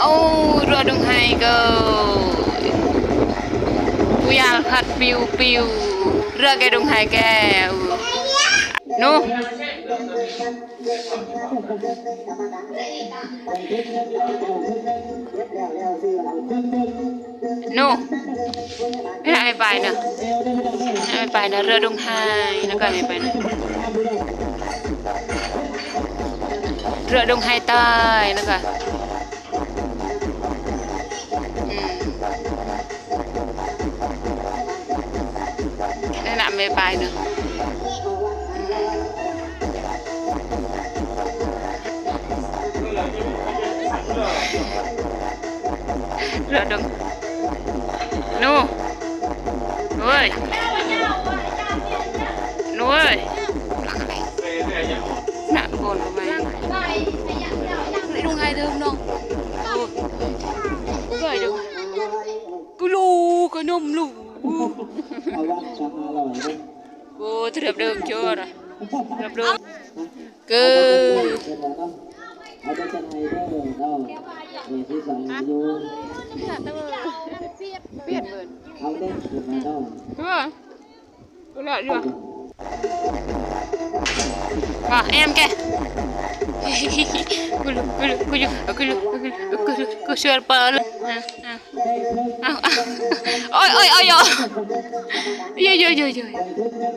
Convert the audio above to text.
ໂອ້ ເຮືອດົງໄຮເກີ ຜູ້ຢາລພັດປິວປິວ ເຮືອແກ່ດົງໄຮແກ່ ນູ ນູ ໃຫ້ໄປນະ ໃຫ້ໄປນະ ເຮືອດົງໄຮ ແລ້ວກໍໃຫ້ໄປນະ ເຮືອດົງໄຮໃຕ້ ແລ້ວກໍ ອືມ ແນະນຳໄປໆເນາະ ລະດົງ ນູ ເອີຍ ນູເອີຍ ນະ ໂກນໄປ ລຸງໄອເດີມນ້ອງ ໂອ້ ເອີຍ ດູ ກະລູກະນົມລູກ ໂອ້ ເທືອບເດີມໂຈນະ ເທືອບເດີມ ເກີ ປຽນເບີນ ເອີ ບໍ່ແລ້ວຢູ່ວ່າ ວ່າແອມແກ ກູລຸ ກູລຸ ກູລຸ ກູລຸ ກູລຸ ກູລຸ ກູຊວນເປີເລີຍ ເອົາ ເອົາ ໂອ້ຍ ໂອ້ຍ ໂອ້ຍ ໂອ້ຍ ໂອ້ຍ.